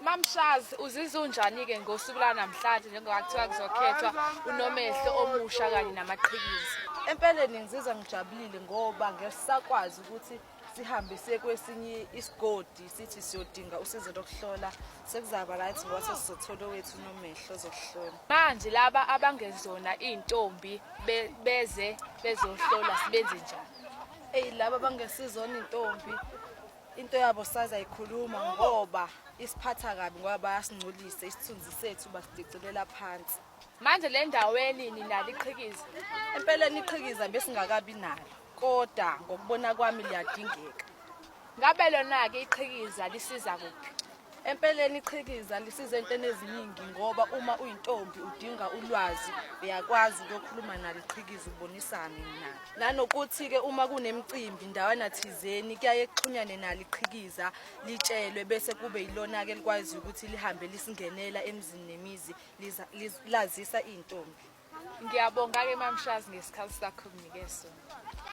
Mamshazi, uzizwa unjani-ke ngosuku lwanamhlanje njengoba kuthiwa kuzokhethwa unomehlo omusha kanye namaqhikiza? Empeleni ngizizwa ngijabulile ngoba ngeke sisakwazi ukuthi sihambe siye kwesinye isigodi sithi siyodinga usizo lokuhlola. Sekuzaba right ngoba sesizothola owethu unomehlo ozokuhlola. Manje laba abangezona iy'ntombi beze bezohlola sibenze njani? Eyi, laba abangesizona iy'ntombi into yabo sazayikhuluma ngoba isiphatha kabi ngoba bayasingcolisa isithunzi sethu, basidicilela phansi. Manje le ndaweni ninalo iqhikiza? Empeleni iqhikiza besingakabi nalo, kodwa ngokubona kwami liyadingeka. Ngabe lona-ke iqhikiza lisiza kuphi? Empeleni iqhikiza lisiza entweni eziningi ngoba uma uyintombi udinga ulwazi, uyakwazi ukuyokhuluma nalo iqhikiza ubonisane nalo. Nanokuthi-ke uma kunemicimbi ndawana thizeni kuyaye kuxhunyane nalo iqhikiza litshelwe, bese kube yilona-ke likwazi ukuthi lihambe lisingenela emizini nemizi lazisa iy'ntombi. Ngiyabonga-ke Mamshazi ngesikhathi sakho kunike sona.